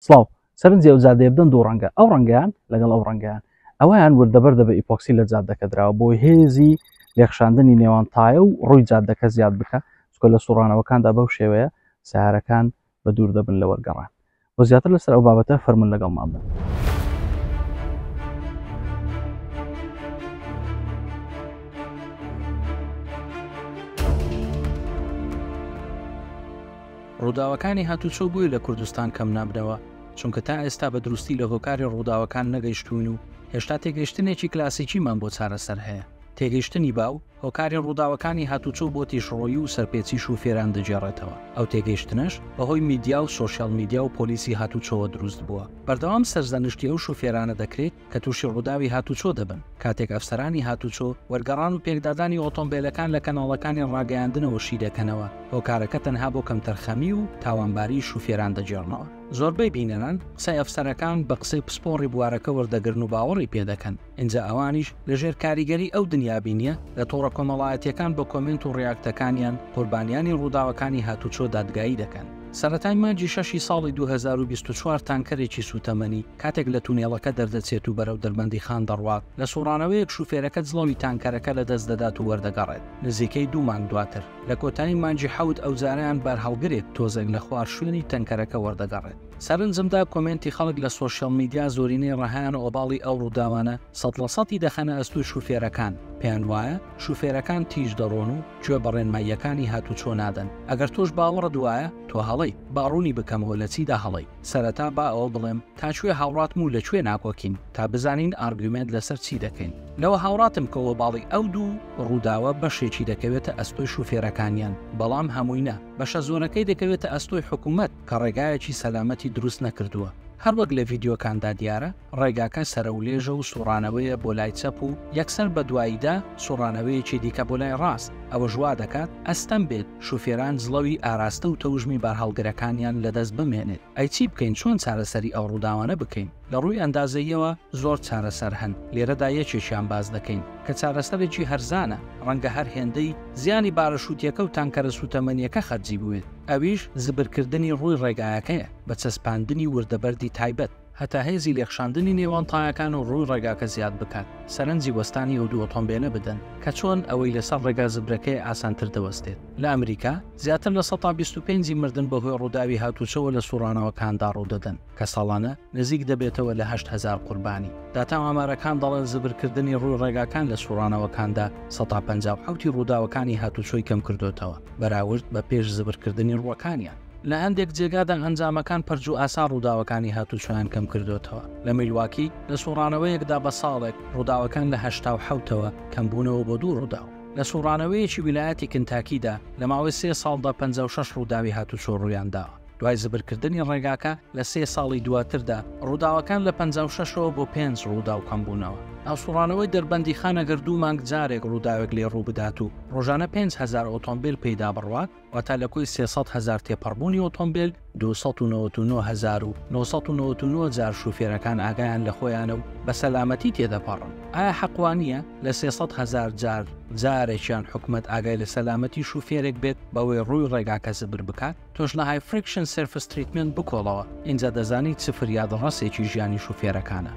سڵاو، سەرنجی ئەو جادەیە بدەن دوو ڕەنگە، ئەو ڕەنگەیان لەگەڵ ئەو ڕەنگەیان. ئەوەیان وردەبەردە بە ئیپۆکسی لە جادەکە دراوە بۆ هێزی لێکخشاندنی نێوان تایە و ڕووی جادەکە زیاد بکە، چونکە لە سوڕانەوەکاندا بەو شێوەیە سەیارەکان بە دوور دەبن لە وەرگەڕان. بۆ زیاتر لەسەر ئەو بابەتە فەرموون لەگەڵمان بن. ڕووداوەکانی هاتوچۆ بۆیە لە کوردستان کەم نابنەوە، چونکە تا ئێستا بە دروستی لە هۆکاری ڕووداوەکان نەگەیشتووین و هێشتا تێگەیشتنێکی کلاسیکیمان بۆ چارەسەر هەیە. تێگەیشتنی باو، هۆکاری ڕووداوەکانی هاتوچۆ بۆ تیژڕۆیی و سەرپێچی شوفێران دەگێڕێتەوە، ئەو تێگەیشتنەش بەهۆی میدیا و سۆشیال میدیا و پۆلیسی هاتوچۆوە دروست بووە. بەردەوام سەرزەنشتی ئەو شوفێرانە دەکرێت کە تووشی ڕووداوی هاتوچۆ دەبن، کاتێک ئەفسەرانی هاتوچۆ وەرگەڕان و پێکدادانی ئۆتۆمبێلەکان لە کەناڵەکانی ڕاگەیاندنەوە شی دەکەنەوە، هۆکارەکە تەنها بۆ کەمتەرخەمی و تاوانباریی شوفێران دەگێڕنەوە. زۆربەی بینەران قسەی ئەفسەرەکان بە قسەی پسپۆڕی بوارەکە وەردەگرن و باوەڕی پێدەکەن، ئینجا ئەوانیش لەژێر کاریگەری ئەو دنیابینییە لە تۆڕە کۆمەڵایەتییەکان بە کۆمێنت و ڕیاکتەکانیان قوربانیانی ڕووداوەکانی هاتوچۆ دادگایی دەکەن. سەرەتای مانگی شەشی ساڵی 2024 تانکەرێکی سووتەمەنی کاتێک لە تونێڵەکە دەردەچێت و بەرەو دەربەندیخان دەڕوات، لە سوڕانەوەیەک شوفێرەکە جڵەوی تانکەرەکە لەدەست دەدات و وەردەگەڕێت. نزیکەی دوو مانگ دواتر، لە کۆتایی مانگی حەوت ئەوجارەیان بارهەڵگرێک تۆزێک لە خوار شوێنی تەنکەرەکە وەردەگەڕێت. سەرنجمدا کۆمێنتی خەڵک لە سۆشیال میدیا زۆرینەی ڕەهایان ئۆباڵی ئەو ڕووداوانە سەد لە سەدی دەخەنە ئەستۆی شوفێرەکان، پێیان وایە شوفێرەکان تیژ دەڕۆن و گوێ بە ڕێنماییەکانی هاتوچۆ نادەن. ئەگەر تۆش باوەڕت وایە تۆ هەڵەیت. با ڕوونی بکەمەوە لە چیدا هەڵەی. سەرەتا با ئەوە بڵێم تا کوێ هاوڕاتم و لە کوێ ناکۆکین تا بزانین argument لەسەر چی دەکەین. لەوە هاوڕاتم کە ئۆباڵی ئەو دوو ڕووداوە بەشێکی دەکەوێتە ئەستۆی شوفێرەکانیان، بەڵام هەمووی نا. بەشە زۆرەکەی دەکەوێتە ئەستۆی حکومەت کە ڕێگایەکی سەلامەتی دروست نەکردووە. هەروەک لە ڤیدیۆکاندا دیارە ڕێگاکە سەرەولێژە و سوڕانەوەیە بۆ لای چەپ و یەکسەر بەدواییدا سوڕانەوەیەکی دیکە بۆ لای ڕاست، ئەوەش وا دەکات ئەستەم بێت شوفێران جڵەوی ئاراستە و تەوژمی بارهەڵگرەکانیان لەدەست بمێنێت. ئەی چی بکەین چۆن چارەسەری ئەو ڕووداوانە بکەین؟ لە ڕووی ئەندازەییەوە زۆر چارەسەر هەن، لێرەدا یەکێکیان باس دەکەین کە چارەسەرێکی هەرزانە، ڕەنگە هەر هێندەی زیانی بارەشوتیەکە و تانکەرە سوتەمەنیەکە خەرجی بوێت، ئەویش زبرکردنی ڕووی ڕێگایەکەیە بە چەسپاندنی وردەبەردی تایبەت. هەتا هێزی لێکخشاندنی نێوان تایەکان و ڕووی ڕێگاکە زیاد بکات، سەرنجی وەستانی ئەو دوو ئۆتۆمبێلە بدەن کە چۆن ئەوەی لەسەر ڕێگا زبرەکەیە ئاسانتر دەوەستێت. لە ئەمریکا، زیاتر لە 25% ی مردن بەهۆی ڕووداوی هاتوچۆوە لە سوڕانەوەکاندا ڕوودەدەن، کە ساڵانە نزیک دەبێتەوە لە 8000 قوربانی. داتا و ئامارەکان دەڵێن زبرکردنی ڕووی ڕێگاکان لە سوڕانەوەکاندا 57% ی ڕووداوەکانی هاتوچۆی کەمکردۆتەوە، بەراورد بە پێش زبرکردنی ڕووەکانیان. لە هەندێک جێگادا ئەنجامەکان پەرجووئاسا ڕووداوەکانی هاتوچۆیان کەمکردۆتەوە. لە میلواکی، لە سوڕانەوەیەکدا بە ساڵێک، ڕووداوەکان لە 87ەوە کەمبوونەوە بۆ دوو ڕووداو. لە سوڕانەوەیەکی ویلایەتی کنتاکیدا، لە ماوەی سێ ساڵدا 56 ڕووداوی هاتوچۆ ڕوویانداوە. دوای زبرکردنی ڕێگاکە لە سێ ساڵی دواتردا، ڕووداوەکان لە 56ەوە بۆ پێنج ڕووداو کەمبوونەوە. هەڵسوڕانەوەی دەربەندیخان ئەگەر دوو مانگ جارێک ڕووداوێک لێ ڕووبدات و ڕۆژانە 5000 ئۆتۆمبێل پێیدا بڕوات، واتا لە کۆی 300 هەزار تێپەڕبوونی ئۆتۆمبێل، 299,999 جار شوفێرەکان ئاگایان لە خۆیانە و بە سەلامەتی تێدەپەڕن. ئایا حەق وا نییە لە 300 هەزار جار جارێکیان حکومەت ئاگای لە سەلامەتی شوفێرێک بێت بەوەی ڕووی ڕێگاکە زبر بکات؟ تۆش لە high friction surface treatment بکۆڵەوە، ئینجا دەزانی چ فریادڕەسێکی ژیانی شوفێرەکانە.